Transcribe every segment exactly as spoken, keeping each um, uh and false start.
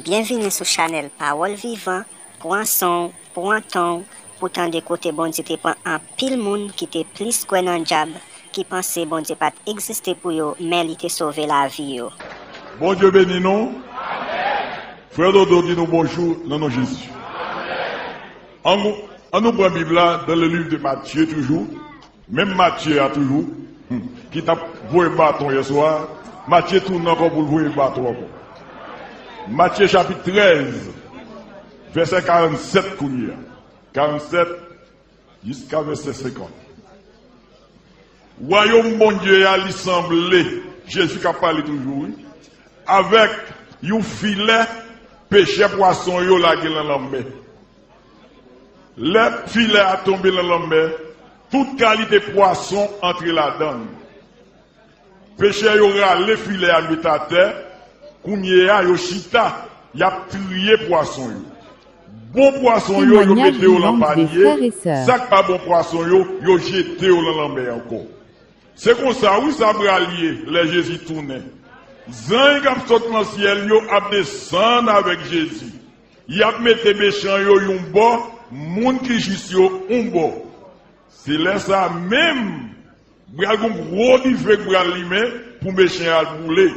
Byenvini sou chanèl Pawòl Vivan. Pran son w, pran tan w pou tande kote Bondye te pran anpil moun ki te plis kwè nan dyab, ki panse Bondye pa t egziste pou yo, men li te sove lavi yo. Bondye beni nou. Frè Dodo di nou bonjou nan non Jezi. An nou, an nou pran Bib la dans le livre de Matthieu toujou. Menm Matye a toujou, hmm, ki t ap voye baton yèswa, Matye tounen ankò pou l voye baton ankò. Matye chapit trèz, vèsè karannsèt kounye a. Karannsèt jiska vèsè senkant. Wayòm Bondye a, li sanble, Jezi k ap pale toujou, wi, avèk yon filè pechè pwason yo lage nan lanmè. Lè filè a tonbe nan lanmè, tout kalite pwason antre ladan l. Pechè yo rale filè a met atè, kounye a yo chita, y ap triye pwason yo. Bon pwason yo, yo mete yo nan panye, sa k pa bon pwason yo, yo jete yo nan lanmè ankò. Se konsa, wi, sa pral ye lè Jezi tounen. Zanj k ap sot nan syèl yo ap desann avèk Jezi. Y ap mete mechan yo yon bò, moun ki jis yo yon bò. Se lè sa a menm, pral gen gwo dife k pral limen pou mechan yo al boule.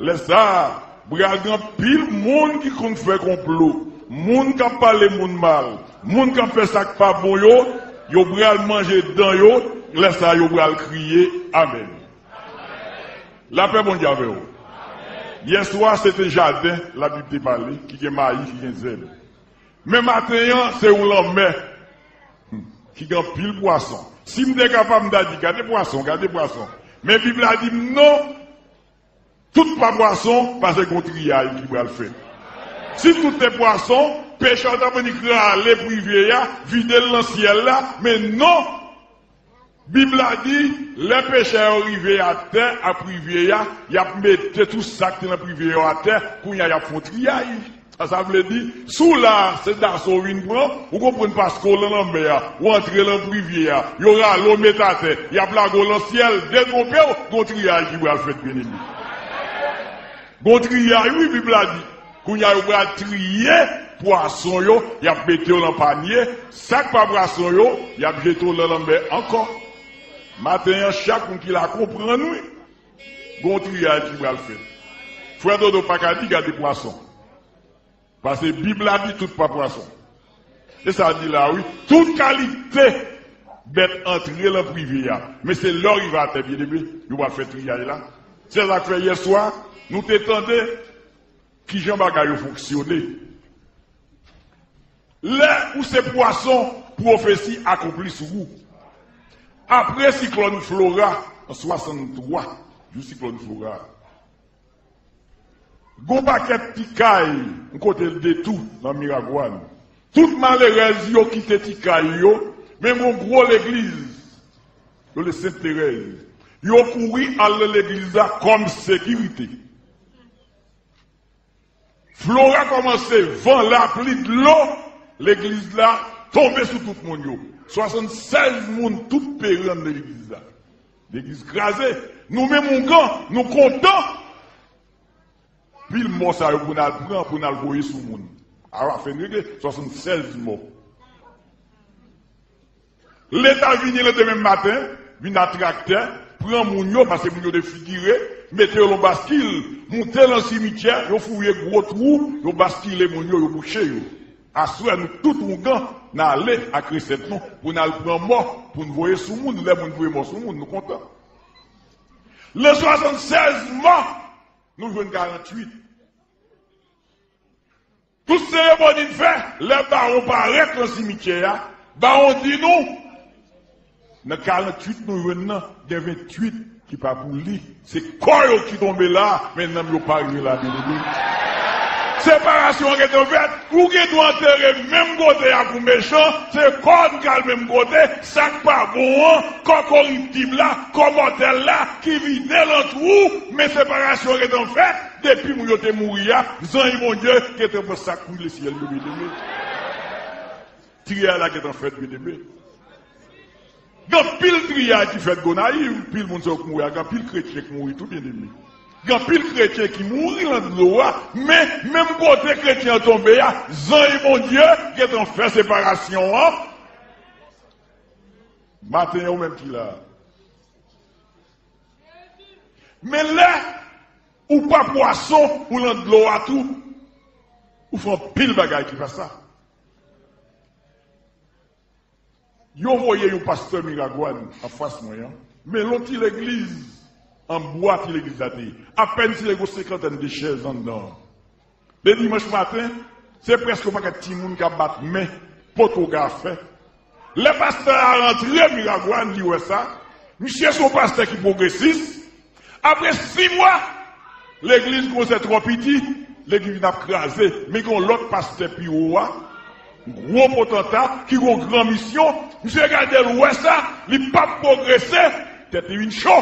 Lè sa a, pral gen anpil moun ki konn fè konplo, moun k ap pale moun mal, moun k ap fè sa k pa bon yo, yo pral manje dan yo, lè sa a yo pral kriye, amèn. Lapè Bondye avè w. Yèswa, se te jaden, Labib te pale, ki gen mayi, ki gen zèb. Men maten an, se yon lanmè, hmm, ki gen anpil pwason. Si m te kapab, m ta di, gade pwason, gade pwason. Men Bib la di m non, tout pa pwason, paske gon triyaj ki pral fèt. Si tout te pwason, pechè yo t ap annik rale privye a, vide l nan syèl la, men non, Bib la di, lè pechè yo rive atè ak privye a, y ap mete tout sa k te nan privye yo atè, kounye a y ap fè yon triyaj. Sa, sa vle di, si w la, se daso w vin pran, ou konprann paske w nan lanmè a, w antre nan privye a, yo rale w met atè, y ap lage w nan syèl, detwonpe w, gon triyaj ki pral fèt, byeneme. Gon triyaj, wi, Bib la di. Kounye a, yo pral triye pwason yo, y ap mete yo nan panye, sa k pa pwason yo, y ap jete yo nan lanmè ankò. Maten an, chak moun ki la konprann, wi. Gon triyaj ki pral fèt. Frè Dodo pa ka di gade pwason. Paske Bib la di tout pa pwason. E sa di la, wi. Tout kalite bèt antre nan privye a. Men se lè w rive atè, byeneme, yo pral fè triyaj la. Se sa k fè yèswa, nou te tande kijan bagay yo fonksyone. Lè ou se pwason, pwofesi akonpli sou ou. Apre siklòn Flora an swasanntwa, jou siklòn Flora a, gon pakèt ti kay, yon kote l detou nan Miragwàn. Tout malerèz yo kite ti kay yo, men gon gwo legliz, yo le Sent Terèz. Yo kouri al nan legliz la kòm sekirite. Flora kòmanse, van, lapli, dlo, legliz la tonbe sou tout moun yo. Swasannsèz moun tout peri anndan legliz la. Legliz kraze. Nou menm, ougan, nou kontan. Pil mò sa yo pou n al pran, pou n al voye sou moun. Awa, fè n regle, swasannsèz mò. Leta vini landemen maten, vin a traktè, pran moun yo, paske moun yo defigire, mete yo lan baskil, moute lan simityè, yo fouye gwo twou, yo baskile moun yo, yo bouche yo. Aswè, nou tout ougan, n ale ak resèt nou, pou n al pran mò, pou n voye sou moun, lè moun voye mò sou moun, nou kontan. Lan swasannsèz mò, nou jwenn karanntuit. Tout seremoni n fè, lè bawon parèt lan simityè a, bawon di nou, nan karanntuit nou jwenn nan, gen ventuit ki pa pou li. Se kò yo ki tonbe la, men nanm yo pa rive la, byeneme. Separasyon an gentan fèt, ou gen dwa antere menm kote ak yon mechan, se kò n k al menm kote, sa k pa bon an, kò koriptib la, kò mòtèl la, ki vide lan twou, men separasyon an gentan fèt. Depi moun yo te mouri a, zanj Bondye gentan pran sak pou lesyèl yo, byeneme. Triyaj la gentan fèt, byeneme. Gen anpil triyaj ki fèt Gonayiv, pil moun sa yo k mouri a, gen anpil kretyen k mouri tou, byeneme. Gen anpil kretyen ki mouri lan dlo a, men menm kote kretyen an tonbe a, zanj Bondye gentan fè separasyon an. Maten an, ou menm ki la. Men lè ou pa pwason, ou lan dlo a tou, ou fè anpil bagay ki pa sa. Yo voye yon pastè Miragwàn anfas mwen an, men lon ti legliz an bwa ti legliz la te ye. Apèn si te gon senkantèn de chèz anndan an. Le dimanch maten, se prèske yon pakèt timoun k ap bat men, potogafen. Lè pastè a rantre Miragwàn, li wè sa. Misye se yon pastè ki pwogresis. Apre sis mwa, legliz kòmanse twò piti, legliz vin ap kraze. Men gen yon lòt pastè pi wo a, gwo potanta, ki gen yon gran misyon. Misye gade l, wè sa, li p ap pwogrese, tèt li vin cho.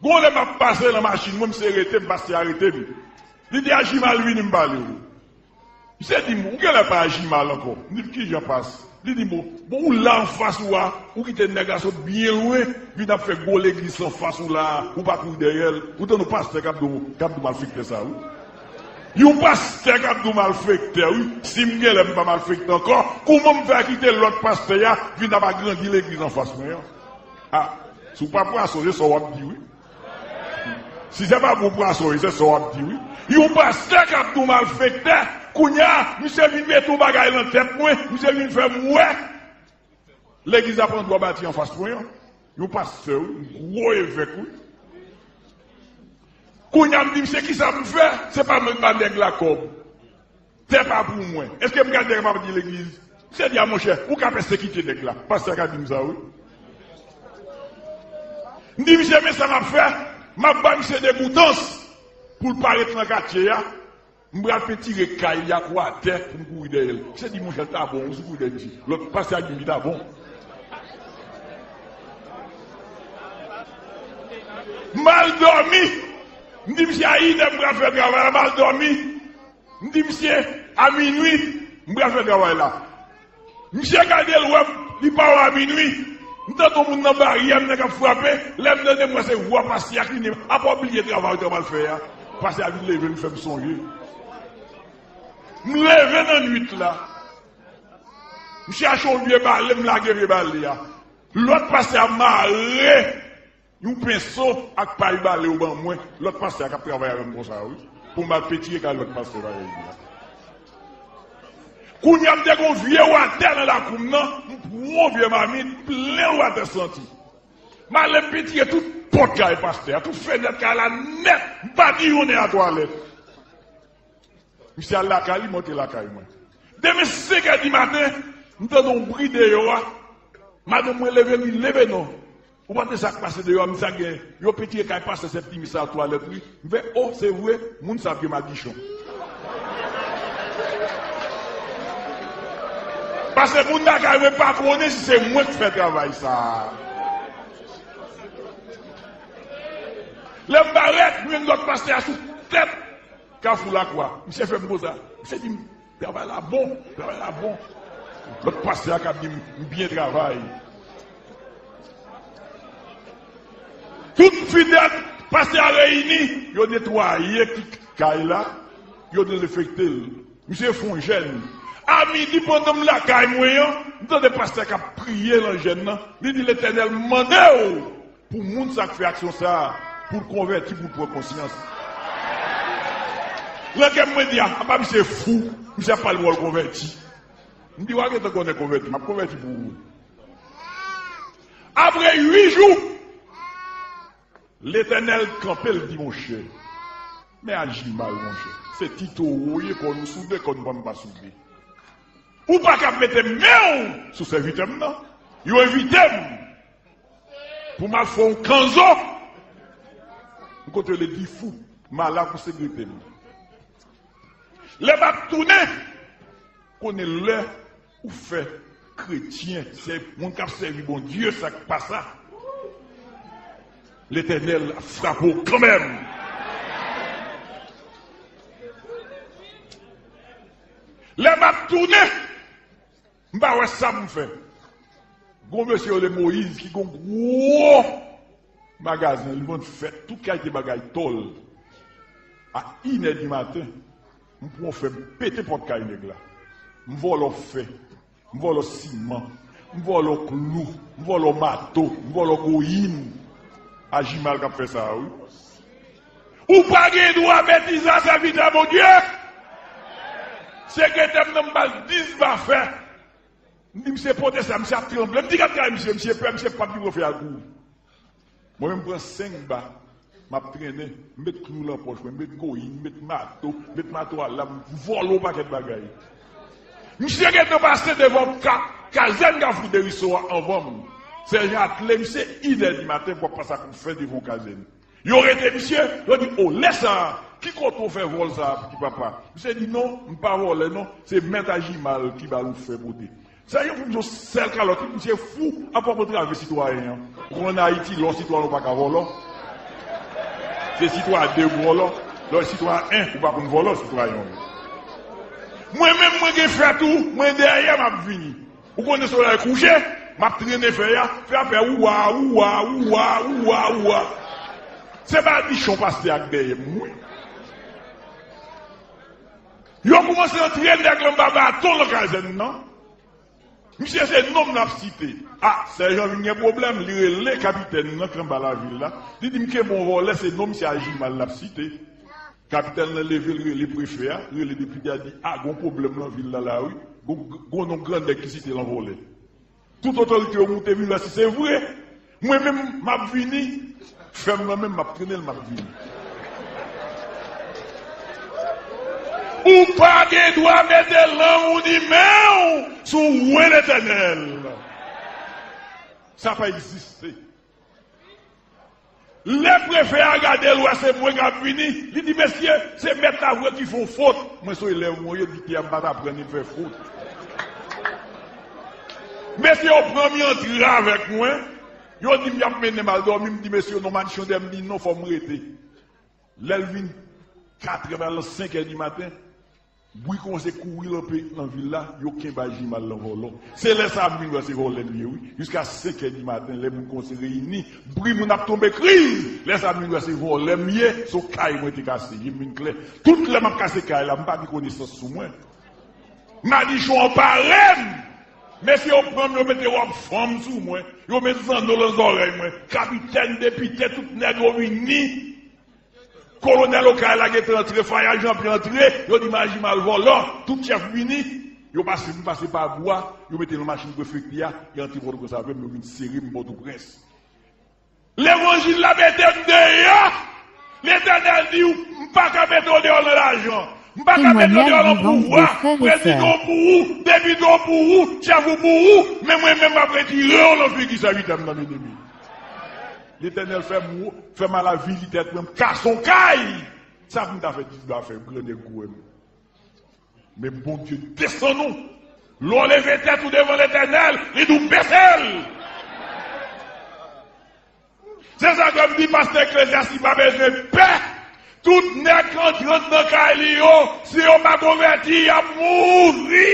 Gon lè m ap pase lan machin mwen, misye rete m, pastè a rete m. Li di, "Aji mal, vini m pale w." Misye di m, "Ou genlè pa aji mal ankò." M di l, "Kijan pas?" Li di m, "Bon, bon, ou la anfas ou a, ou kite nèg la sot byen lwen, vin ap fè gwo legliz anfas ou la, ou pa kouri dèyè l. Ou tann yon pastè k ap di w, k ap di w malfektè sa, wi." Yon pastè k ap di w malfektè, wi. Si m genlè m pa malfektè ankò, kouman m fè kite lòt pastè a vin ap agrandi legliz anfas mwen an? A, si w pa pwason, se sa w ap di, wi. Si se pa pou pwason, se sa w ap di, wi. Yon pastè k ap di w malfektè, kounye a, misye vin mete yon bagay lan tèt mwen, misye vin fè m wè legliz la pran dwa bati anfas mwen an. Yon pastè, wi, yon gwo evèk, wi. Kounye a, m di misye, "Kisa pou m fè? Se pa mwen k ba nèg la kòb. Tè pa pou mwen. Èske m ka di nèg la pa di legliz?" Misye di, "A monchè, ou ka pèsekite nèg la." Pastè a ka di m sa, wi. M di misye, "Men sa m ap fè, m ap ba misye degoutans pou l pa ret lan katye a. M pral pentire kay li ak watè pou m kouri dèyè l." Misye di, "Monchè, l ta bon, wi, si w kouri dèyè misye." Lòt pastè a di m li ta bon. M al dòmi. M di misye, "A inè m pral fè travay la." M al dòmi. M di misye, "A minwi, m pral fè travay la." Misye gade l, wè m, li pa wè a minwi. M tande yon moun nan baryè m nan k ap frape. Lè m tande, m wè se vwa pastè a ki di m, "A pa bliye travay ou ta pral fè a." Pastè a vin leve m, fè m sonje. M leve nan nwit la. M chache yon vye bale, m lage vye bale a. Lòt pastè a mare yon penso ak pay bale yo ban mwen. Lòt pastè a k ap travay avè m konsa, wi. Pou m al pentire kay lòt pastè bagay li a. Kounye a, m te gen yon vye watè nan lakou m nan, m pran yon vye mamit, m plen l watè santi. M ale m pentire tout pòt kay pastè a, tout fenèt kay la nèt, m pa giyonnen a twalèt. Misye al lakay li, monte lakay mwen. Demen senk è di maten, m tande yon bri deyò a. Madanm mwen leve, li leve non. Ou pa tande sa k pase deyò a, m di sa gen. Yo pentire kay pastè Septimus sa twalèt li. M fè, o, se vre, moun sa ap gen madichon. Paske moun lakay mwen pa konnen si se mwen k fè travay sa a. Lè m parèt, m jwenn lòt pastè a sou tèt Kafou Lakwa. Misye fè m konsa. Misye di m, "Travay la bon, travay la bon." Lòt pastè a k ap di m, "M byen travay." Tout fidèl pastè a reyini, yo netwaye kay la, yo dezenfekte l. Misye fè yon jèn. A midi, pandan m lakay mwen an, m tande pastè k ap priye lan jèn nan. Li di, "Letènèl mande w pou moun sa k fè aksyon sa a, pou l konvèti, pou l pran konsyans." Nan kè m, mwen di, "A, apa misye fou, misye ap pale pou l konvèti." M di, "W a gentan konnen konvèti, m ap konvèti pou ou." Apre uit jou, Letènèl kanpe, l di, "Monchè, men aji mal, monchè. Se ti towo w ye, kò nou soude, kò nou pa m pa soude. Ou pa ka mete men w sou sèvitè m nan." Yo envite m pou m al fè yon kanzo. M kote le di fou, m al la pou segrete m. Lè m ap tounen, konnen lè ou fè kretyen, se moun k ap sèvi Bondye, sa k pa sa, Letènèl ap frape w kanmenm. Lè m ap tounen, m pa wè sa pou m fè. Gon mesye yo rele Moyiz ki gon gwo Magazen, li vann fè tout kalite bagay tòl. A inè di maten, m pran fè, m pete pòt kay nèg la. M vòlò fè, m vòlò siman, m vòlò klou, m vòlò mato, m vòlò goyin. Ajimal k ap fè sa a, wi. Ou pa gen dwa betize a, sèvitè Bondye. Sekretè m nan, m ba l dis bafè. M di misye pote sa, misye ap tranble. M di gad kay misye, misye pè, misye p ap vin fè a kou. Mwen menm m pran senk ba, m ap trennen, m met klou nan pòch mwen, m met goyin, m met mato, m met mato alam, m vòlò yon pakèt bagay. Misye gentan pase devan ka, kazèn Kafou Deriso a anvan m. Sèjan atle misye inè di maten pou ap pase ak yon fè devan yon kazèn. Yo rete misye, yo di, "O, lè sa a, ki kote w fè vòl sa a, ti papa?" Misye di, "Non, m pa vòlè non, se mèt Ajimal ki ba nou fè pote." Sa yo fè misye yon sèl kalòt, misye fou, ap ap antrave sitwayen an. Ou konn ann Ayiti, lè w sitwayen ou pa ka vòlò. Se sitwayen de vòlò, lè w sitwayen en, ou pa konn vòlò sitwayen an. Mwen menm, mwen gen fè tou, mwen dèyè m ap vini. Ou konnen solèy kouche, m ap trennen fè a, fè a fè ouwa, ouwa, ouwa, ouwa, ouwa. Se madichon pastè ak dèyè m, wi. Yo kòmanse antre nèg lan ba baton nan kazèn nan. Misye se non m l ap site. A, sèjan vin gen pwoblèm, li rele kapitèn nan k anba lavil la. Li di m kenbe yon vòlè, se non misye Ajimal l ap site. Kapitèn lan leve, l rele prefè a, rele depite a, di, "A, gon pwoblèm nan vil la, la, wi. Gon, gon non gran nèg ki site lan vòlè." Tout otorite yo moute vin wè si se vre. Mwen menm, m ap vini. Fè m nan menm, m ap trennen l, m ap vini. Ou pa gen dwa mete lang ou ni men w sou wen Letènèl. Sa pa egziste. Lè prefè a gade l, wè se mwen k ap vini, li di, "Mesye, se mèt la vre ki fè w fot." Mwen se yon elèv mwen ye, dikte a m pa t aprann li fè fot. Mesye yo pran m, yo antre avèk mwen. Yo di m y ap mennen m al dòmi, m di mesye yo non, madichon dèyè m di non, fò m rete. Lè l vin katrè, pral nan senkè di maten, bri kòmanse kouri lan peyi, lan vil la, yo kenbe Ajimal lan vòlò. Se lè sa a m vin wè se vòlè m ye, wi. Jiska senkè di maten, lè moun kòmanse reyini, bri moun ap tonbe, kriz. Lè sa a m vin wè se vòlè m ye, se yon kay mwen te kase, je m vin klè. Tout lè m ap kase kay la, m pa gen konesans sou mwen. Madichon an pare m. Mesye yo pran m, yo mete wòb fanm sou mwen. Yo met zanno lan zòrèy mwen. Kapitèn, depite, tout nèg yo vini. Kolonèl okay la gentan antre, Fayad Jean Pierre antre, yo di m Ajimal vòlò, tout chèf vini. Yo pase, m pase pa bwa, yo mete nan machin prefekti a, yo antre Pòtoprens avè m, yo vin sere m Pòtoprens. Levanjil la mete m deyò. Letènèl di, "M pa ka mete w deyò nan lajan. M pa ka mete w deyò nan pouvwa. Prezidan w pou ou, depite w pou ou, chèf ou pou ou, men mwen menm m ap retire w nan figi sèvitè m nan, byeneme." Letènèl fè m, fè m al avili tèt mwen, m kase yon kay. Sa pou m ta fè dis bafè, grandè gou wè m. Men Bondye desann ou. Lè w leve tèt ou devan Letènèl, li di w bese l. Se sa ke m di pastè Eklezyas, li pa bezwen pè. Tout nèg k antre anndan kay li yo, si yo pa konvèti, y ap mouri.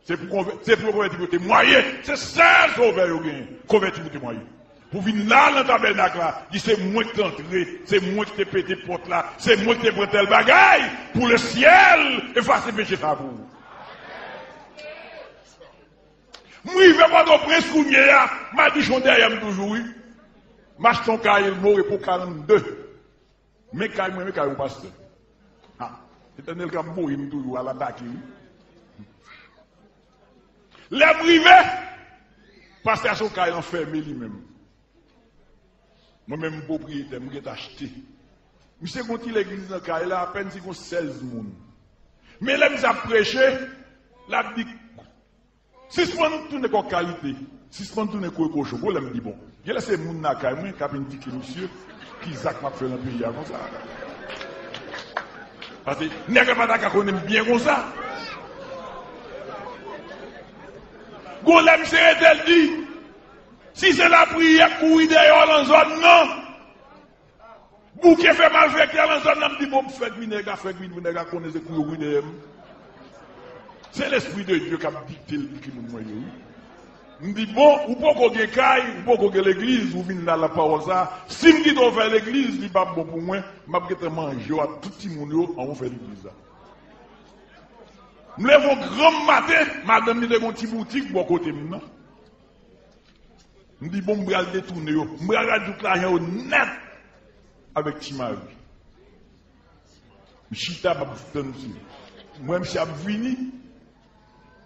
Se pou konvè-, se pou yo konvèti pou yo temwaye. Se sèl sovè yo genyen. Konvèti pou temwaye. Pou vin la nan tabènak la, di se mwen ki te antre, se mwen ki te pete pòt la, se mwen ki te pran tèl bagay, pou lesyèl efase peche sa pou ou. M rive Pòtoprens kounye a, madichon dèyè m toujou, wi. M achte yon kay, Morepo karannde. Men kay mwen, men kay yon pastè. A, Letènèl k ap voye m toujou al atake, wi. Lè m rive, pastè a se yon kay anfème li menm. Mwen menm m pwopriyetè, m gentan achte. Misye gon ti legliz nan kay la, apèn si gon sèz moun. Men lè misye ap preche, l ap di, "Sispann tounen kòk kalite, sispann tounen kouri kochon." Bon, lè m di, "Bon, genlè se moun lakay mwen k ap endike misye ki zak m ap fè nan peyi a konsa." Paske nèg la pa ta ka konnen m byen konsa. Gon lè misye rete l di, "Si se lapriyè k kouri dèyè w lan zòn nan, bouke fè malfektè lan zòn nan," m di, "Bon, m fè gri nèg la, fè gri nèg la konnen se kou yo gri dèyè m." Se Lespri de Dye k ap dikte l pou ki moun mwen ye, wi. M di, bon, ou poko gen kay, ou poko gen legliz, ou vin la, la pawòl sa. Si m kite w fè legliz, li p ap bon pou mwen, m ap gentan manje w ak tout timoun yo anvan w fè legliz la. M leve yon granm maten, madanm li te gen yon ti boutik bò kote m nan. M di, bon, m pral detounen yo. M pral al jouk lajan yo nèt avèk Ti Mari. M chita, m ap tann misye. M wè misye ap vini.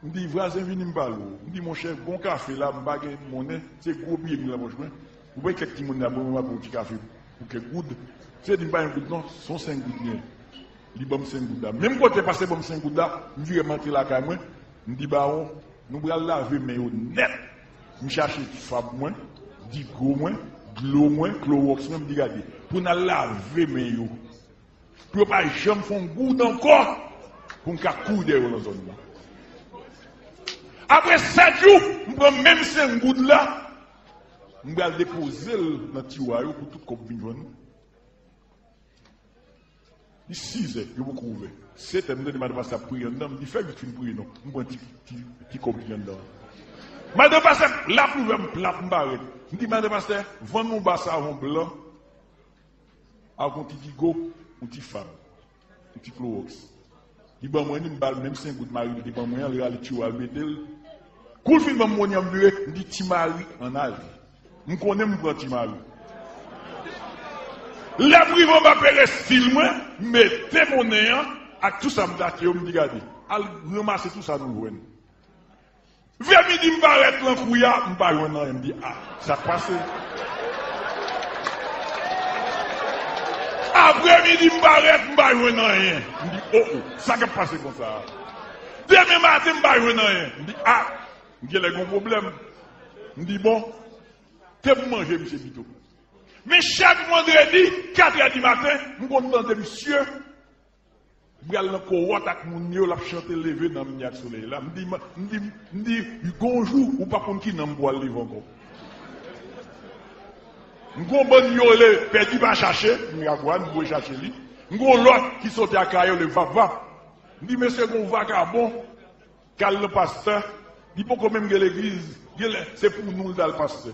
M di, vwazen, vini m pale w. M di, monchè, gon kafe la, m pa gen monnen, se gwo biye m gen nan pòch mwen. Ou bay kèk timoun la, bon, mwen, m ap yon ti kafe pou kèk goud. Misye di m pa gen goud non, se yon senk goud li ye. Li ban m senk goud la. Menm kote pastè ban m senk goud la, m vire m antre lakay mwen, m di, bawon, nou pral lave men yo nèt. M chache fab mwen, digo mwen, dlo mwen, klowòks mwen, m di, gade, pou n al lave men yo. Pou yo pa janm fè yon goud ankò, pou m ka kouri dèyè yo nan zòn nan. Apre sèt jou, m pran menm senk goud la, m pral depoze l nan tiwa yo pou tout kòb vin jwenn nou. Li sizè, yo poko ouvè. Setè, m tande madan pastè ap priye anndan, m di, fè vit fin priye non. M pran ti, ti, ti kòb ki anndan an. Madan pastè, l ap ouvè, m plap, m parèt. M di, madan pastè, vann nou ba savon blan ak yon ti digo, yon ti fab, yon ti klowòks. Li ban mwen li, m ba l menm senk goud mari li te ban mwen an, li rale tiyo a, l mete l. Kou l fin ban m monnen an, m vire, m di, Ti Mari, ann ale. M konnen m pran Ti Mari. Lè m rive anba perestil mwen, m mete monnen an ak tou sa m t achte yo, m di, gade, al ranmase tou sa nou jwenn. Vè midi m parèt nan kouya, m pa jwenn anyen. M di, a, sa k pase? Apre midi m parèt, m pa jwenn anyen. M di, o, o, sa k ap pase konsa a? Demen maten, m pa jwenn anyen. M di, a, m genlè gen yon pwoblèm. M di, bon, te pou manje misye pito. Men chak vandredi, katrè di maten, m konn tande misye pral nan kowòt ak moun yo, l ap chante leve nanm ni ak solèy la. M di, m di, m di, gon jou, ou p ap konn ki nanm pou al leve ankò. M gon bann yo rele pèdi pa chache, m ka kwè, m voye chache li. M gon lòt ki soti ak kay yo le vap vap. M di, mesye, gon vakabon k al nan pastè, li poko menm gen legliz, genlè se pou nou l t al pastè.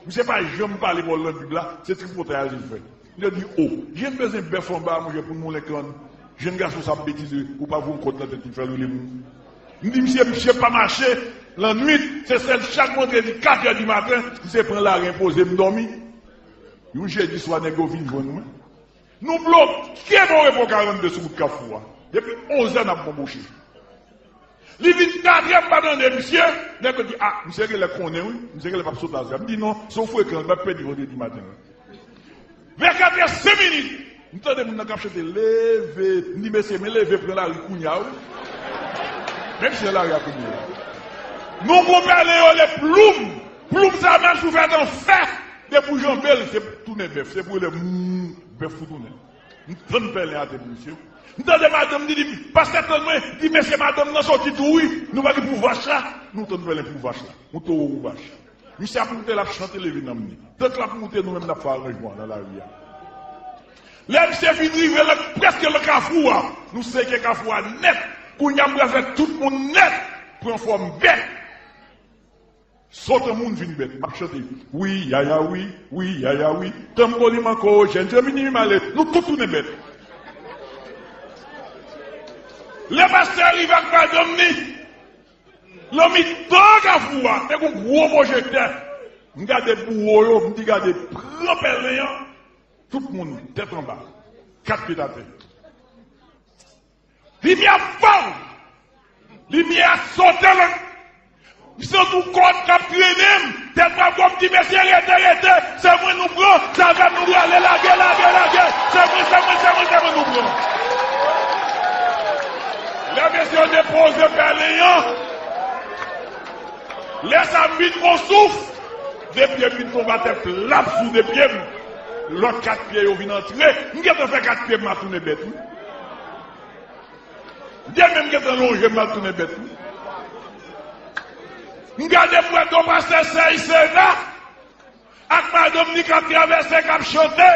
Misye pa janm pale pawòl nan Bib la, se tripotay al vin fè. Li di, o, jèn bezwen bèf anba, monchè, pou nou lenkann. Jèn gason sa ap betize, ou pa voye yon kòd nan tèt li, fè l rele moun. M di, misye, misye pa mache, lannwit, se sèl chak vandredi, katrè di maten, misye pran lari enpoze m dòmi. Yon jedi swa, nèg yo vin jwenn mwen. Nou bloke bò repo karannde sou wout Kafou a. Depi onzè n ap bonboche. Li vin katrè, m pa tande misye. Nèg yo di, a, misye genlè konnen wi. Misye genlè p ap sot Las Vegas. M di, non, se yon frekan, l p ap pèdi vandredi maten an. Vè katrè senk minit, m tande moun nan k ap chante, leve. M di, mesye, men leve pran lari kounye a wi. Men misye nan lari a kounye a. Nou gon pèlen yo rele Ploum. Ploum sa menm si w fè t an fè, depi w janbe l, se tounen bèf. Se pou rele mou, bèf pou tounen. M tann pèlen atè pou misye. M tande madanm li di, pastè, tann mwen, di mesye madanm nan soti tou wi. Nou pa gen pou vach la. Nou tann pèlen pou vach la. Yon towo pou vach. Misye ap moute, l ap chante leve nanm ni. Tank l ap moute, nou menm n ap fè aranjman nan lari a. Lè misye fin rive la, prèske nan kafou a, nou seke kafou a nèt. Kounye a m pral fè tout moun nèt pran fòm bèt. Sot an moun vin bèt, m ap chante. Wi, yaya, wi, wi, yaya, wi. Tanm kolim ankò, jèn jan vini male. Nou tout tounen bèt. Lè pastè rive ak madanm ni, nan mitan kafou a, te gon gwo pwojektè. M gade bouwo yo, m di gade, pran pèlen an, tout moun tèt anba, kat pye atè. Limyè a fò! Limyè a sote nan. M santi yon kòd k ap trennen m. Tèt mwen ap gwo, m di, mesye, rete, rete. Se mwen nou pran. Sa fè nou prale, lage, lage, lage. Se mwen, se mwen, se mwen, se mwen nou pran. Lè mesye yo depoze pèlen an, lè sa m vin pran souf, de pye m vin tonbe atè plat sou de pye m. Lòt kat pye yo vin antre. M gentan fè kat pye m, m ap tounen bèt, wi. Demen m gentan lonje m al tounen bèt wi. M gade m wè do pastè Sèy Sena ak madanm ni k ap travèse, k ap chante.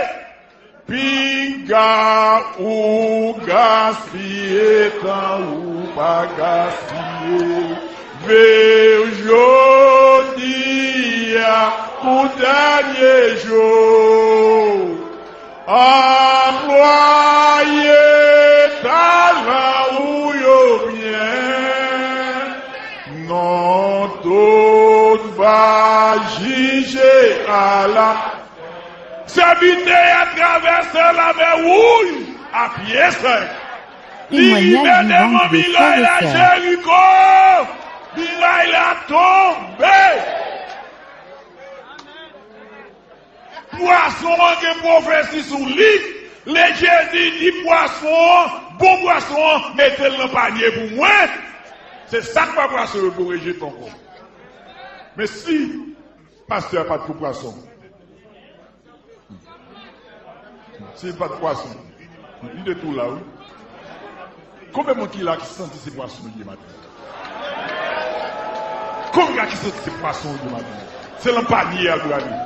Pinga ou gaspiye tan ou pa gaspiye. Veye w jodi. Pou dènye jou, anplwaye talan ou yo byen. Non, tout va jije a la. Sèvitè a travèse Lamè Wouj a pye sèk. Li rive devan miray la Jeriko. Miray la tonbe. Pwason an gen pwofesi sou li. Lè Jezi di pwason an, bon pwason an, mete l nan panye pou mwen. Se sa k pa pwason yo pou rejete ankò. Men si pastè a pa t pou pwason, si l pa t pwason, li te tou la, wi. Konbyen moun ki la ki santi se pwason li ye maten? Konbyen ki santi se pwason li ye maten? Se nan panye a l prale.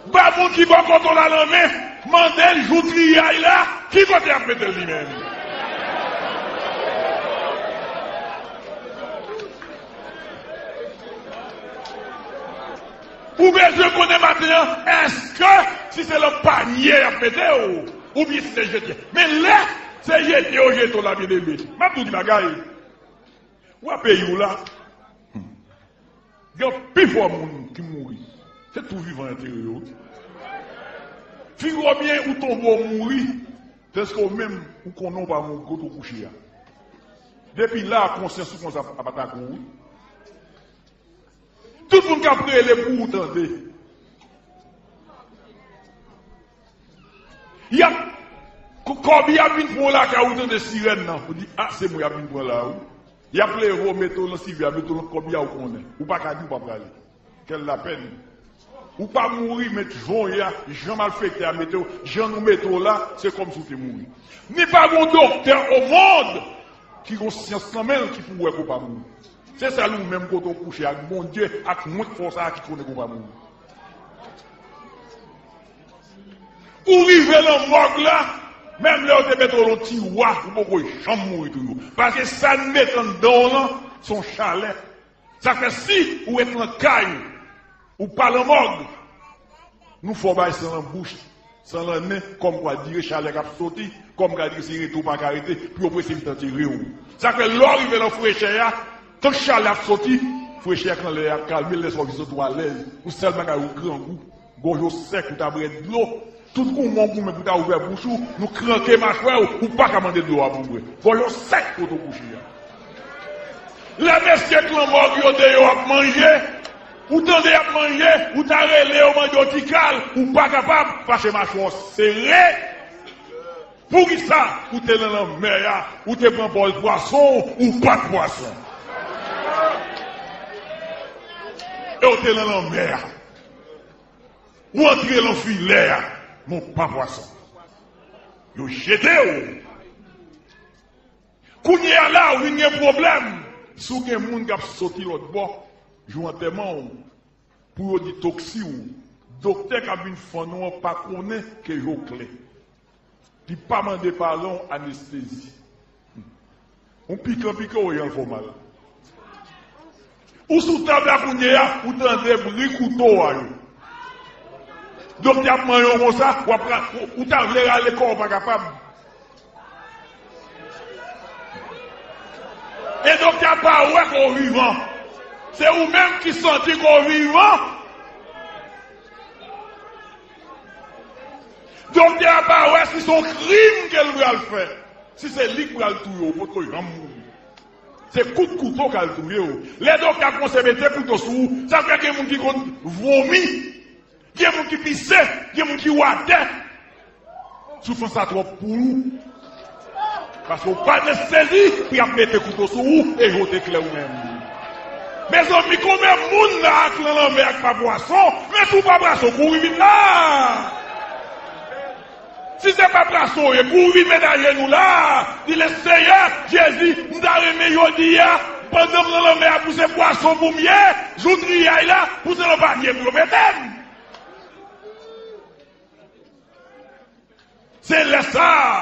Ba moun ki bò kote w la lanmen, mande l jou triyay la, ki kote y ap mete l li menm? Ou bezwen konnen maten an, èske si se nan panye y ap mete w, oubyen si se jete? Men lè se jete yo jete w la, byeneme, m ap di w ti bagay. W a peyi w la. Gen pifò moun ki mouri. Se tou vivan yo antere yo. Figure w byen, ou tonbe, w mouri. Tandiske w menm, ou konnen w pa mouri kote w kouche a. Depi la, konsyans ou konsa ap atake w, wi. Tout moun k ap rele pou ou tande. Y ap, k-, kòb y ap vin pran w lakay ou, tande sirèn nan. Ou di, "A, se mwen y ap vin pran la, wi." Y ap leve w, mete w nan sivè a, mete w nan kòb y a, ou konnen. Ou pa ka di w pa prale. Quelle la peine. Ou pa mouri, men jan w ye a, jan malfektè a mete w, jan nou mete w la, se kòmsi w te mouri. Ni pa gon doktè o mond ki gon syans nan men l ki pou wè ke w pa mouri. Se sèl ou menm kote w kouche ak Bondye, ak mwen k fè w sa a ki konnen ke w pa mouri. Ou rive nan mòg la, menm lè yo te mete w nan tiwa, ou poko janm mouri toujou. Paske sa n mete anndan w lan, se yon chalè. Sa fè si ou ret nan kay ou, ou pa nan mòg, nou fè w bay san nan bouch, san nan nen, kòmkwa dire chalè k ap soti, kòmkwa dire se rete w pa ka rete, pou yo prese vit antere w. Sa fè lè w rive nan frechè a, tank chalè ap soti, frechè a k nan lè a ap kalme, lè sa w vin soti w alèz, ou sèl bagay ou grangou. Gòj ou sèk, ou ta bwè dlo. Tout goumen w goumen pou ta ouvè bouch ou, nou kranke machwè w, ou pa ka mande dlo a pou bwè. Gòj ou sèk kote w kouche a. Lè mesye k lan mòg yo deyò ap manje, ou tande y ap manje, ou ta rele yo mande yo ti kal, ou pa kapab, paske machwè w sere. Poukisa ou te nan lanmè a, ou te pran bòl pwason w, ou pa t pwason? E w te nan lanmè a. Ou antre nan filè a, men w pa pwason. Yo jete w. Kounye a la, ou vin gen pwoblèm. Si w gen moun k ap soti lòt bò, jou antèman w, pou yo detoksi w, doktè k ap vin fann ou an pa konnen ke je w klè. Li pa mande paran w anestezi. Yon pikan pike w, jan l fè w mal. Ou sou tab la kounye a, ou tande bri kouto a yo. Doktè ap manyen w konsa, w ap ra-, ou, ou ta vle rale kò w, pa kapab. E doktè a pa wè kò w vivan. Se ou menm ki santi kò w vivan. Doktè a pa wè si se yon krim ke l pral fè. Si se li k pral touye w, ou potko janm mouri. Se kout kouto k al touye w. Lè doktè a kòmanse mete kouto sou ou, sa fè gen moun ki konn vomi, gen moun ki pise, gen moun ki watè. Soufrans la twòp pou ou. Paske w pa anestezi pou y ap mete kouto sou ou e je w te klè ou menm. Mezanmi, konbyen moun la ak lan lanmè ak pa pwason? Men si w pa pwason, kouri vin la. Si se pa pwason w ye, kouri vin met ajenou la. Di l, Seyè Jezi, m ta renmen jodi a, pandan m nan lanmè a, pou se pwason pou m ye, jou triyay la, pou se nan panye pou yo mete m. Se lè sa a,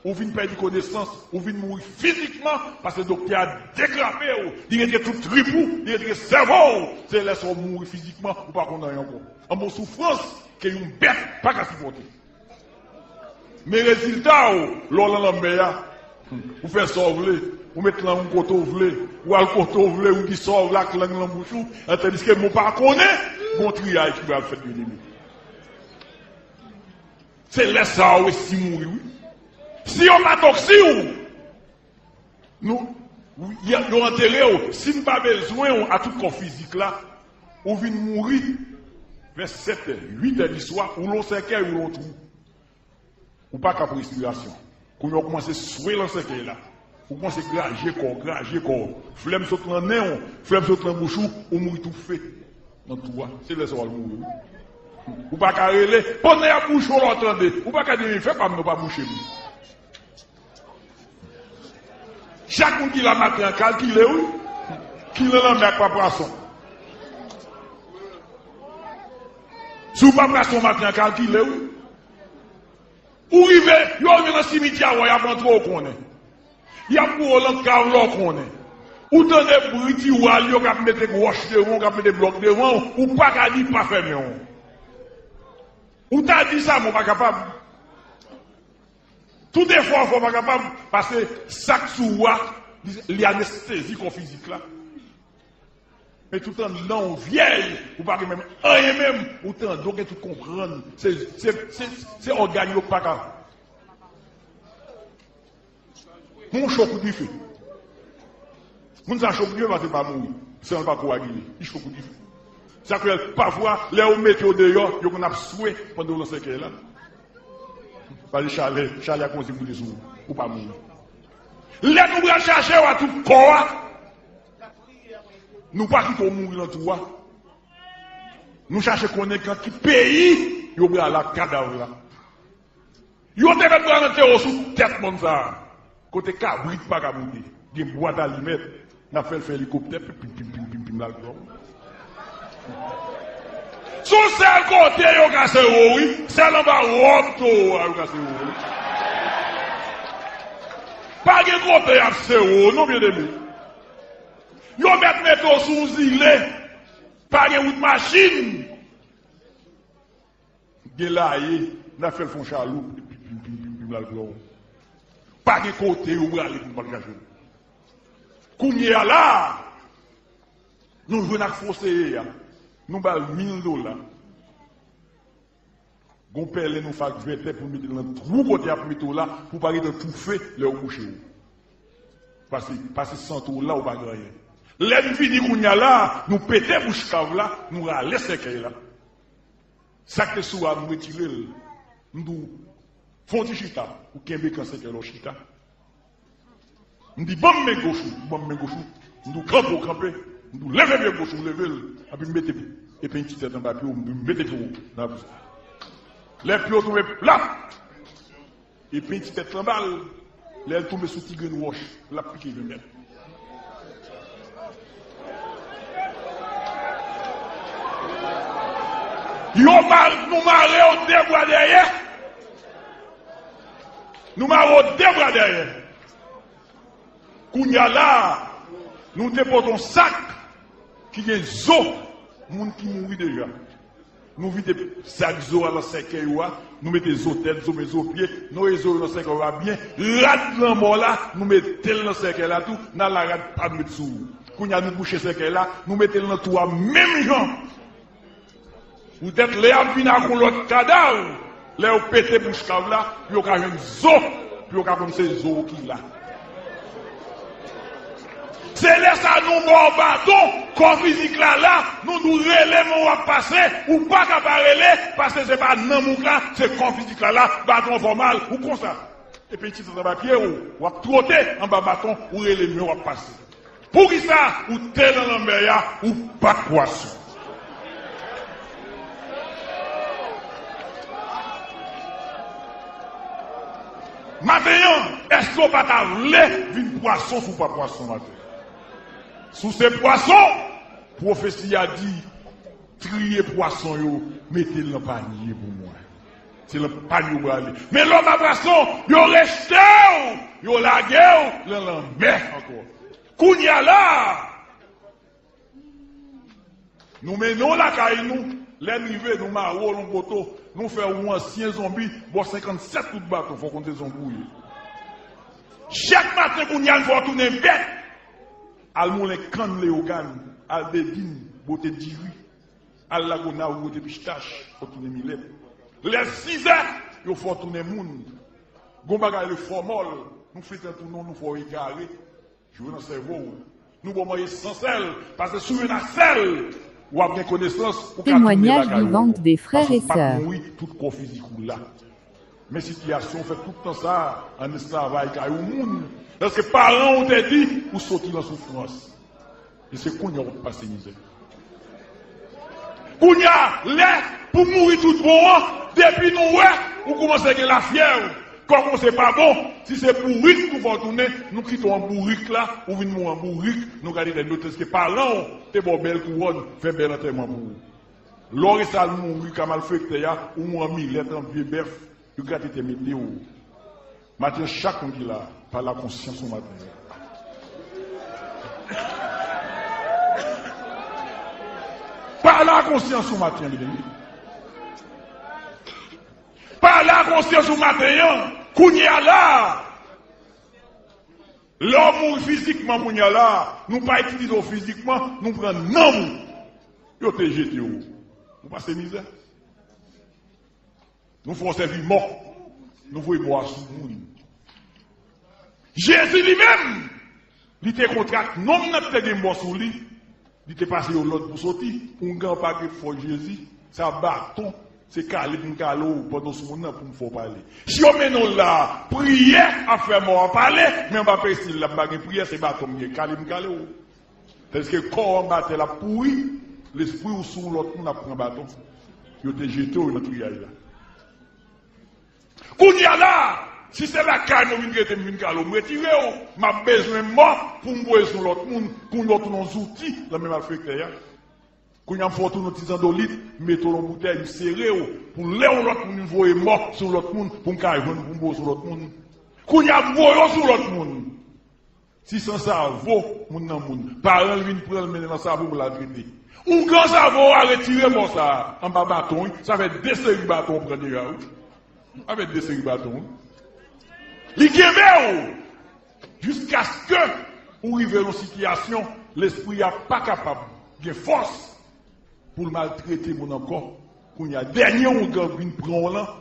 Ou vin pèdi konesans, ou vin mouri fizikman, paske doktè a dekrape w, li retire tout trip ou, li retire sèvo w. Se lè sa w mouri fizikman, ou pa konn anyen ankò. Anba yon soufrans ke yon bèt pa ka sipòte. Men rezilta w, lè w lan lanmè a, ou fè sa w vle, ou met lang ou kote w vle, ou al kote w vle, ou di sa w vle ak lang lan bouch ou, tandiske men w pa konnen, gon triyaj ki pral fèt, byeneme. Se lè sa a w resi mouri, wi. Si yo pa toksi w, nou, y- yo antere w. Si n pa bezwen w a tout kò fizik la, ou vin mouri vè sèt è, uit è di swa, ou lan sèkèy, ou lan twou. Ou pa ka pran respirasyon. Kounye a w kòmanse swe lan sèkèy la. Ou kòmanse graje kò w, graje kò w. Flèm sot lan nen w, flèm sot lan bouch ou, ou mouri toufe. Nan twou a. Se lè sa w al mouri, wi. Ou pa ka rele, pandan y ap bouche w la w tande. Ou pa ka di, men fè pa m non, pa bouche m. Chak moun ki la maten an, kalkile, wi. Ki lan lanmè ak pa pwason. Si w pa pwason maten an, kalkile, wi. Ou rive, yo rive nan simityè a, w ap antre, w konnen. Y ap boure w lan kav la, w konnen. Ou tande bri tiwal yo k ap mete wòch devan w, k ap mete blòk devan w, ou pa ka di pa fèmen w. Ou ta di sa, men w pa kapab. Tout efò w fè, w pa kapab, paske sa k sou ou a, li, li anestezi kò fizik la. Men tout anndan w vyèj, ou pa gen menm anyen menm, ou tande w gen tout konprann. Se, se, se, se ògàn yo k pa ka. Moun cho kout dife. Moun sa cho kout dife paske l pa mouri. San l pa kowagile. Li cho kout dife. Sa k fè, pafwa, lè yo mete w deyò, yo konn ap swe pandan w lan sèkèy la. Paske chalè, chalè a kòmanse moute sou ou. Ou pa mouri. Lè nou pral chache w a tout kò a, nou pa kite w mouri lan twou a. Nou chache konnen nan ki peyi yo pral ak kadav la. Yo te mèt pral antere w sou tèt mòn sa a. Kote kabrit pa ka moute. Gen bwat alimèt. N ap fè l fè elikoptè, pim, pim, pim, pim, pim, pim, l al pran w. Se yon sèl kote yo ka sere w, wi. Sèl anba wòb towo a yo ka sere w, wi. Pa gen kote y ap sere w, non, byeneme. Yo mèt mete w sou yon zile. Pa gen wout machin. Gen laye, n ap fè l fè yon chaloup, pim, pim, pim, pim, pim, l al pran w. Pa gen kote yo prale pou n pa al chache w. Kounye a la, nou jwenn ak foseye a, nou ba l mil dola. Gon pèlen nou fè ak vètè pou n mete l nan twou kote y ap mete w la, pou w pa ret an toufe lè yo kouche w. Pase, pase sant ou la, ou pa gen anyen. Lè n fini kounye a la, nou pete bouch kav la, nou rale sèkèy la. Sa k te sou a, m retire l. M di w, fè yon ti chita, ou kenbe kan sèkèy la, w chita. M di, ban m men goch ou, ou ban m men goch ou. M di w, kanpe, ou kanpe. M di w, leve pye goch ou, ou leve l. Epi m mete epi ti tèt anba pye w, m di w, mete pye w nan pye. Lè pye w tonbe plat, epi ti tèt lan ba l, lè l tonbe sou ti grenn wòch, l ap pike ven mèt. Yo ma-, nou mare yo de bra dèyè. Nou mare yo de bra dèyè. Kounye a la, nou te pote yon sak ki gen zo moun ki mouri deja. Nou vide sak zo a nan sèkèy ou a, nou mete zo tèt, zo men, zo pye, nou rele zo yo nan sèkèy ou a byen. Rad lanmò la, nou mete l nan sèkèy la tou, n al la rad pa nou met sou ou. Kounye a nou bouche sèkèy la, nou mete l nan twou a menm jan. Poutèt lè y ap vin ak yon lòt kadav, lè yo pete bouch kav la, pou yo ka jwenn zo, pou yo ka konn se zo w ki la. Se lè sa nou ba w baton, kò fizik la la, nou di w rele men w ap pase, ou pa ka pa rele, paske se pa nanm ou k la, se kò fizik la la, baton an fè w mal, ou konsa. Epi ti tèt anba pye w, w ap twote anba baton, ou rele men w ap pase. Poukisa ou te nan lanmè a, ou pa t pwason? Maten an, èske w pa ta vle vin pwason si w pa pwason maten? Si w se pwason, pwofesi a di, triye pwason yo, mete l nan panye pou mwen. Se nan pay yo prale. Men lòm a pwason, yo rejte w, yo lage w nan lanmè ankò. Kounye a la, nou mennen w lakay nou, lè n rive, nou mare w nan poto, nou fè w yon ansyen zonbi, ba w senkannsèt kout baton, fò w konn se zonbi w ye. Chak maten kounye a, n fè w tounen bèt. Al moulen kann Leyogàn, al Dedin, bwote diri. Al Lagonav, bwote pistach, fò w tounen milèt. Lè sizè, yo fè w tounen moun. Gon bagay le fòmòl, nou fete tounen w, nou fè w egare. Jwe nan sèvo w. Nou ba w manje san sèl, paske si w jwenn ak sèl, w ap gen konesans, ou ka tounen lakay ou ankò. Paske w pa t mouri, tout kò fizik ou la. Men sitiyasyon w fè tout tan sa a ann esklavaj kay yon moun. Lèske paran w te di ou soti nan soufrans. E se kounye a w ap pase mizè. Kounye a, lè pou mouri tout bon an, depi nou wè ou kòmanse gen lafyèv, kò w kòmanse pa bon, si se bourik nou fè w tounen, nou kite w an bourik la, ou vin mouri an bourik, nou gade tèt nou, èske paran w te ba w bèl kouwòn, fè bèl antèman pou ou. Lè w resi al mouri ka malfektè a, ou mouri an milèt, an vye bèf, yo grate tè mete w. Maten an, chak moun ki la, pale a konsyans ou maten an. Pale a konsyans ou maten an, byeneme. Pale a konsyans ou maten an, kounye a la. Lè w mouri fizikman kounye a la, nou pa itilize w fizikman, nou pran nanm ou. Yo te jete w. Ou pase mizè. Nou fè w sèvi mò. Nou voye mò a sou moun. Jezi li menm, li te kontre ak nonm nan ki te gen mò sou li. Li te pase yon lòd pou soti. Oungan pa gen fòs Jezi. Sa baton. Se kale pou m kale w pandan w sou moun nan pou m fè w pale. Si yo mennen w la, priyè ap fè mò a pale, men anba peristil la, m pa gen priyè, se baton m gen. Kale m kale w. Tèlske kò w anba tè l ap pouri, lespri w sou yon lòt moun ap pran baton. Yo te jete w nan triyaj la. Kounye a la, si se lakay mwen vin rete, m vin kale w, m retire w, m ap bezwen mò pou m voye sou lòt moun, pou yon lòt moun yon zouti nan men malfektè a. Kounye a m fè w tounen yon ti zandolit, m mete w nan boutèy, m sere w, pou lè yon lòt moun vin voye mò sou lòt moun, pou m ka jwenn pou m voye sou lòt moun. Kounye a m voye w sou lòt moun. Si san sa vo moun nan moun, paran l vin pran l mennen nan savo pou l al trete. Oungan savo a retire mò sa a anba baton, wi. Sa fè de seri baton w pran deja, wi. Sa fè de seri baton, wi. Li kenbe w jiskaske ou rive nan sitiyasyon lespri a pa kapab gen fòs pou l maltrete moun ankò. Kounye a, dènye oungan vin pran w lan,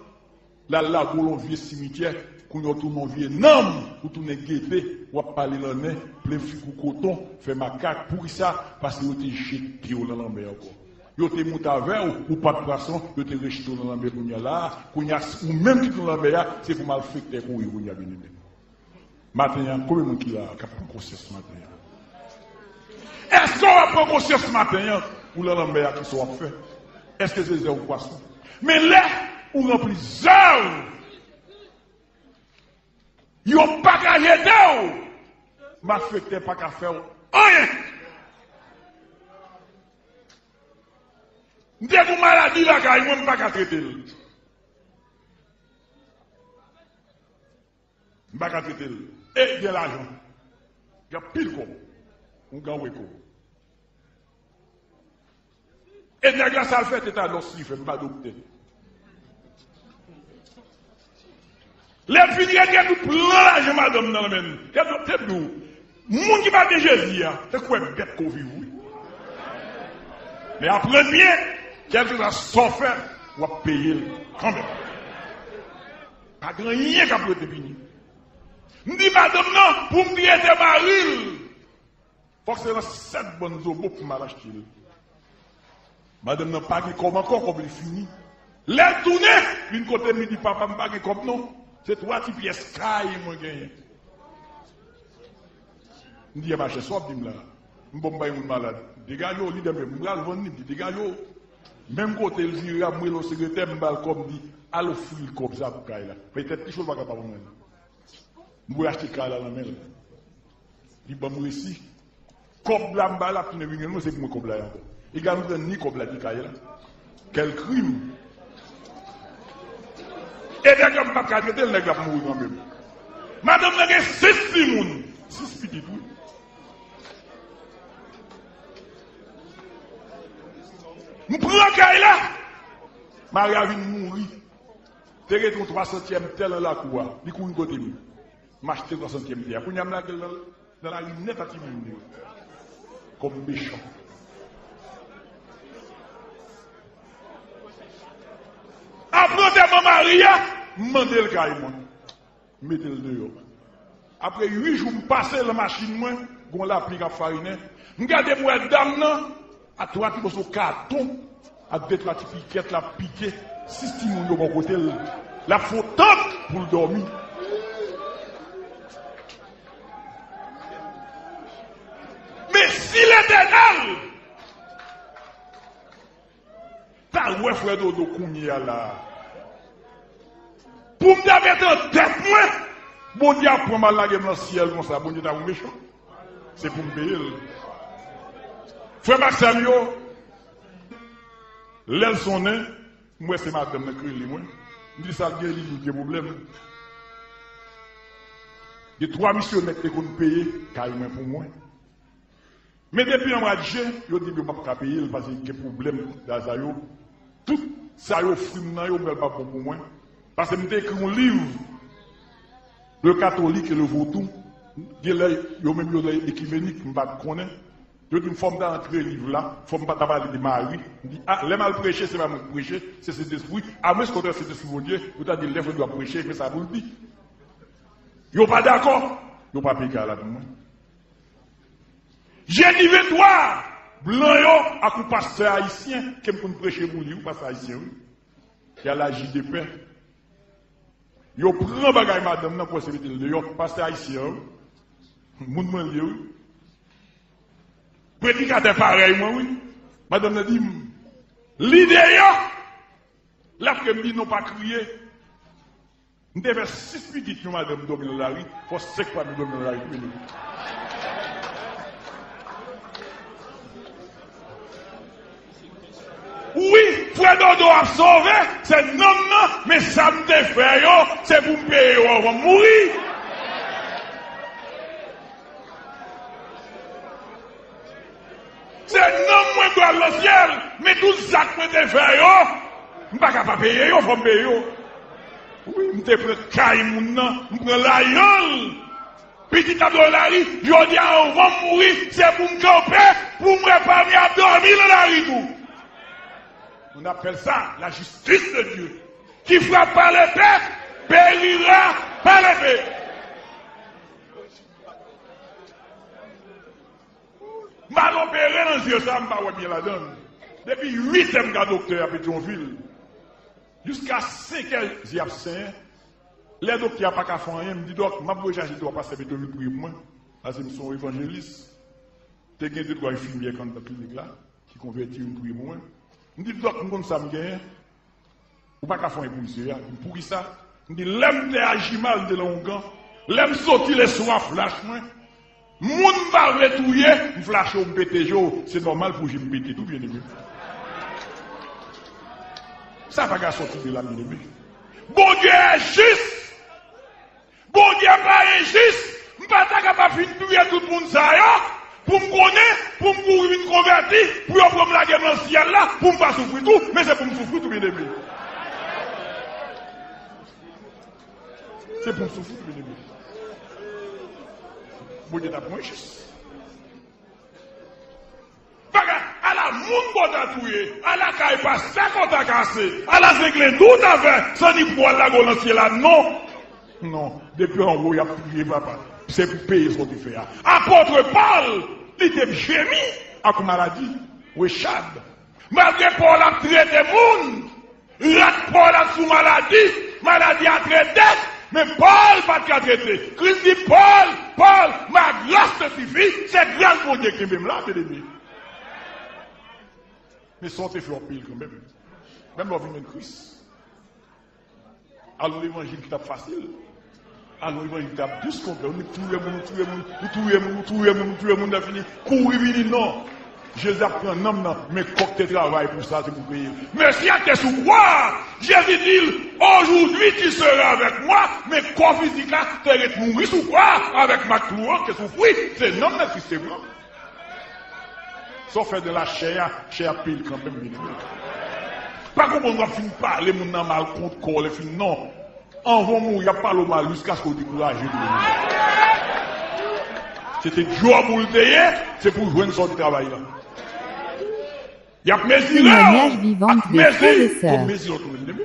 l al lage w lan vye simityè, kounye a w tounen yon vye nanm, ou tounen gete, w ap pale lannen, plen figi w koton, fè makak. Poukisa? Paske yo te jete w lan lanmè ankò. Yo te moute avè w, ou pa t pwason, yo te rejte w lan lanmè kounye a la a. Kounye a, ou menm ki tounen lanmè a, se pou malfektè kouri kounye a, byeneme. Maten an, konbyen moun ki la a k ap pran konsyans maten an? Èske w ap pran konsyans maten an? Ou lan lanmè a, kisa w ap fè? Èske se zèv pwason? Men lè ou ranpli zèv, yo pa ka jete w. Malfektè pa ka fè w anyen. M te gen yon maladi lakay mwen, m pa ka trete l. M pa ka trete l. E gen lajan. Gen anpil kòb. Yon gran weko. E nèg la sa l fè, tetanòs li fè, m pa doktè. Lè l fin rete, tout plan lajan madanm nan nan men l. Te, te di w, moun ki pa gen Jezi a, se kwè bèt ke w viv, wi. Men aprann byen, kèlkeswa sa w fè, w ap peye l kanmenm. Pa gen anyen k ap rete pini. M di madanm nan, pou m trete mari l, fòk se nan sèt bann zobo pou m al achte l. Madanm nan pa gen kòb ankò, kòb li fini. Lè l tounen, vin kote m, li di, "Papa, m pa gen kòb non. Se twa ti pyès kay mwen genyen." M di, "Ebyen, machè, sa w ap di m la a? M bon, m bay moun malad. Degaje w, li dèmen, m pral vann li," m di, "Degaje w." Menm kote l vire a, m rele yon sekretè, m ba l kòb, m di, "Al ofri l kòb sa pou kay la." Petèt li cho, l pa ka pa vann. M voye achte kay la nan men l. Li ban m resi. Kòb la m ba l, l ap tounen vin jwenn mwen, se pou mwen kòb la ye ankò. Egal, m pran ni kòb la ni kay la. Quel crime! E nèg la m p ap ka trete l, nèg la ap mouri kanmenm. Madanm nan gen sis timoun. Sis pitit, wi. M pran kay la. Mari a vin mouri. Te rete yon twa santyèm tè nan lakou a. Li kouri kote m. M achte twa santyèm tè a. Kounye a m lage l nan, nan lari nèt a timoun li yo. Kòm mechan. Apre antèman mari a, m mande l kay mwen. M mete l deyò. Apre uit jou, m pase nan machin mwen, gon lapli k ap farinen. M gade m wè dam nan, a twa ti moso katon, ak de twa ti pikèt l ap pike, sis timoun yo bò kote l. L ap fè yon tant pou l dòmi. Men si Letènèl ta wè frè Dodo kounye a la a, pou m ta mete an tèt mwen, Bondye ap pran m al lage m nan syèl konsa, Bondye ta pou mechan. Se pou m peye l. Frè m ak sè m yo, lè l sonnen, m wè se madanm nan k rele mwen. M di sa l gen li, li gen pwoblèm. Gen twa misyonè ki te konn peye kay mwen pou mwen. Men depi an mwa jen, yo di m yo p ap ka peye l paske gen pwoblèm lajan yo. Tout sa yo ofri m nan yo, m wè l p ap bon pou mwen. Paske m te ekri yon liv, Le Catholique et le Vaudou. Genlè yo menm yo nan ekimenik, m pa t konnen. Yo di m fò m ta antre liv la, fò m pa ta pale de Mari. M di, a, lè m al preche, se pa mwen k preche, se Sentespri. Amwenske w te wè Sentespri Bondye, yo ta di lè frè Dodo ap preche, men sa pou l di. Yo pa dakò, yo pa peye kay la pou mwen. Jedi venntwa, blan yo ak yon pastè ayisyen ke m konn preche pou li, yon pastè ayisyen, wi. Ki al la J D P. Yo pran bagay madanm nan, kwè se mete l deyò. Pastè ayisyen an, wi. Moun mwen li ye, wi. Predikatè parèy mwen, wi. Madanm nan di m, li deyò. L ap kriye, m di non, pa kriye. M te fè sis pitit, yon madanm dòmi nan lari, fò senk fanmi dòmi nan lari tou, wi. Wi, frè Dodo ap sove, se nanm nan, men sa m te fè yo, se pou m peye yo anvan m mouri. Se nanm mwen pral nan syèl, men tout zak mwen te fè yo, m pa ka pa peye yo, fò m peye yo. Wi, m te pran kay moun nan, m pran lajan l. Pitit ap dòmi lari, jodi a anvan m mouri, se pou m kanpe, pou m wè fanmi ap dòmi nan lari tou. On appelle ça la justice de Dieu, qui frappe par l'épée, périra par l'épée. M al opere nan zye sa, m pa wè byen ladan l. Depi uit è m gade doktè a Petyonvil. Jiska senk è zye ap senyen. Lè doktè a pa ka fè anyen, m di, dòk, m ap voye chache twa pastè Petyonvil priye pou mwen. Paske m se yon evanjelis. Te gen de twa enfimyè k anndan klinik la, ki konvèti, vin priye pou mwen. M di, dòk, m konn sa m genyen. Ou pa ka fè anyen pou misye a. M di, poukisa? M di, lè m te aji mal, m te nan ongan. Lè m soti, leswa flash mwen. Moun m pa vle touye, m flache w, m pete je w. Se nòmal pou je m pete tou, byeneme. Sa pa ka sòti de la, byeneme. Bondye enjis. Bondye pa enjis. M pa ta kapab fin touye tout moun sa yo, pou m konnen, pou m kouri vin konvèti, pou yo pran m lage m nan syèl la, pou m pa soufri tou, men se pou m soufri tou, byeneme. Se pou m soufri tou, byeneme. Bondye ta pran enjis. Bagay, ala moun bò ta touye, ala kay pastè kò ta kase, ala zenglendo w ta fè, san ni pou w al lage w nan syèl la, non. Non, depi anwo y ap priye, papa. Se pou peye sa w te fè a. Apot Pòl, li te jemi ak maladi, Rechad. Malgre Pòl ap trete moun, Rat Pòl ap sou maladi, maladi a trete, men Pòl pa t ka trete. Kris di, Pòl, Pòl, ma grâce te suffit, se gras Bondye ki kenbe m la, byeneme. Men sa w te fè, w ap peye l kanmenm. Menm lè w vin jwenn Kris. Al yon levanjil ki t ap fasil. Al yon levanjil ki t ap dous, konpè. Ou touye moun, ou touye moun, ou touye moun, ou touye moun, ou touye moun, lè fini, kouri vini, non. Jezi ap pran nanm nan, men kò k te travay pou sa, se pou peye l. Mesye a te sou kwa a, Jezi di l, aujourd'hui tu seras avec moi, men kò fizik la te ret mouri sou kwa a, avèk mak klou an, te soufri, se nanm nan Kris te pran. Sa w fè nan lachè a, chè a ap peye l kanmenm, byeneme. Pa konprann w ap fin pale moun nan mal kont kò w, lè fin non. Anvan w mouri, y ap pale w mal jiskaske w dekouraje, byeneme. Se te djòb ou l te ye, se pou w jwenn sa w te travay la. Y ap mezire w, ap mezire w, pou mezire w tou, byeneme.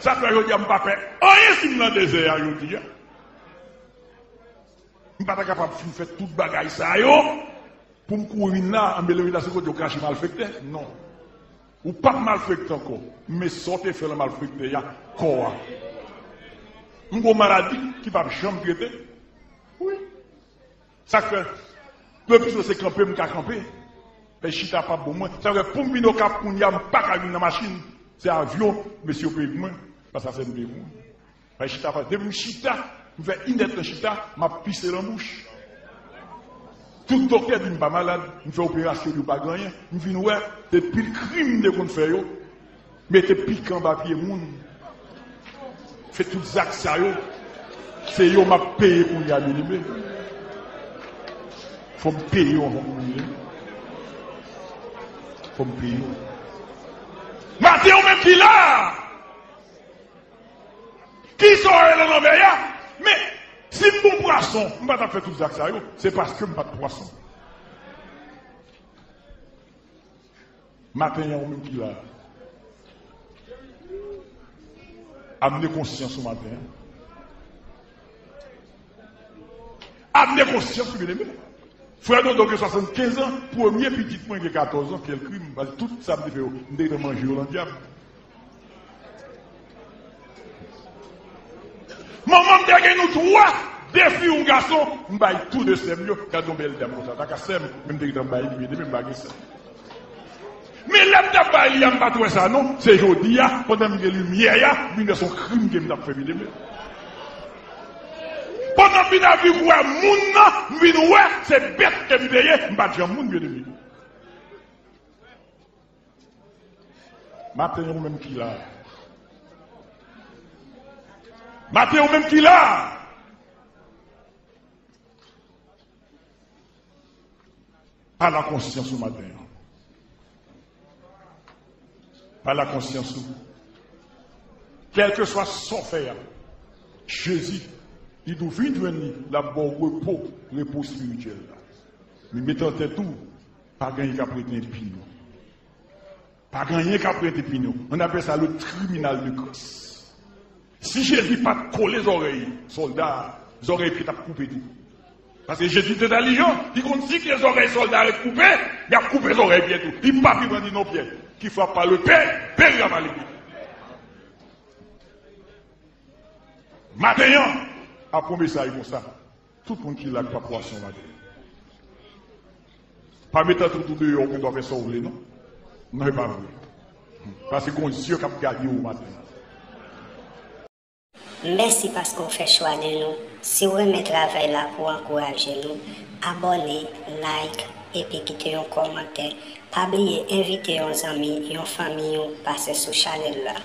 Sa fè jodi a m pa pè anyen si m nan dezè a jodi a. M pa ta kapab fin fè tout bagay sa yo pou m kouri vin la, anben leve la se kote yo kache malfektè. Non. Ou p ap malfekte ankò, men sa w te fè lan malfektè a, kò a. M gon maladi ki p ap janm trete. Wi. Sa k fè, depi se kanpe m ka kanpe. Fè chita p ap bon mwen. Sa k fè pou m vin Okap kounye a, m pa ka vin nan machin. Se avyon, mesye yo peye pou mwen. Paske se m peye pou mwen. Fè chita pa. Depi m chita, m fè inèdtan chita, m ap pise lan bouch. Tout doktè di m pa malad, m fè operasyon, yo pa gen anyen. M vin wè, se pil krim m te konn fè yo. Mete pikan anba pye moun. Fè tout zak sa yo. Se yo m ap peye kounye a, byeneme. Fò m peye yo anvan m mouri. Fò m peye yo. Maten, ou menm ki la a, kisa w ye nan lanmè a? Men, si m bon pwason, m pa t ap fè tout zak sa yo. Se paske m pa t pwason. Maten an, ou menm ki la a, amne konsyans ou maten an. Amne konsyans ou, byeneme. Frè Dodo gen swasannkenz an, premye pitit mwen gen katòz an, kèl krim, paske tout sa m te fè yo, m te gentan manje yo nan dyab. Manman m te gen nou twa, de fi, yon gason, m bay tou de sè m yo, gade yon bèl dam konsa, ta ka sè m, men m te gentan bay li, byeneme, m pa gen sè. Men lè m t ap bay li a, m pa t wè sa non, se jodi a, pandan m gen limyè a, m vin wè se yon krim ke m t ap fè, byeneme. Pandan m vin ap viv wè moun nan, m vin wè se bèt ke m te ye, m pa t janm moun, byeneme. Maten an, ou menm ki la. Maten an, ou menm ki la. Pale a konsyans ou maten an. Pale a konsyans ou. Kèlkeswa sa w fè a, Jezi, li di w vin jwenn li, l ap ba w repo, repo espirityèl la. Men met an tèt ou, pa gen anyen k ap rete enpi nou. Pa gen anyen k ap rete pi nou. On appelle ça le tribunal de Christ. Si Jezi pa t kole zòrèy sòlda a, zòrèy Pyè t ap koupe tou. Paske Jezi te entèlijan, li konn si ke zòrèy sòlda a ret koupe, y ap koupe zòrèy Pyè tou. Li pa pi pran di non Pyè, qui frappe par le paix, périra par l'épée. Maten an, ap pran mesaj konsa. Tout moun ki la ki pa pwason maten. Pa met tèt ou tou deyò, ou gen dwa fè sa w vle, non. Non, e pa vre. Paske gon zye k ap gade w maten. Mèsi paske w fè chwa de nou. Si w renmen travay la pou w ankouraje nou, abòne, like, epi kite yon kòmantè. Pa bliye envite yon zanmi, yon fanmi w pase sou chanèl la.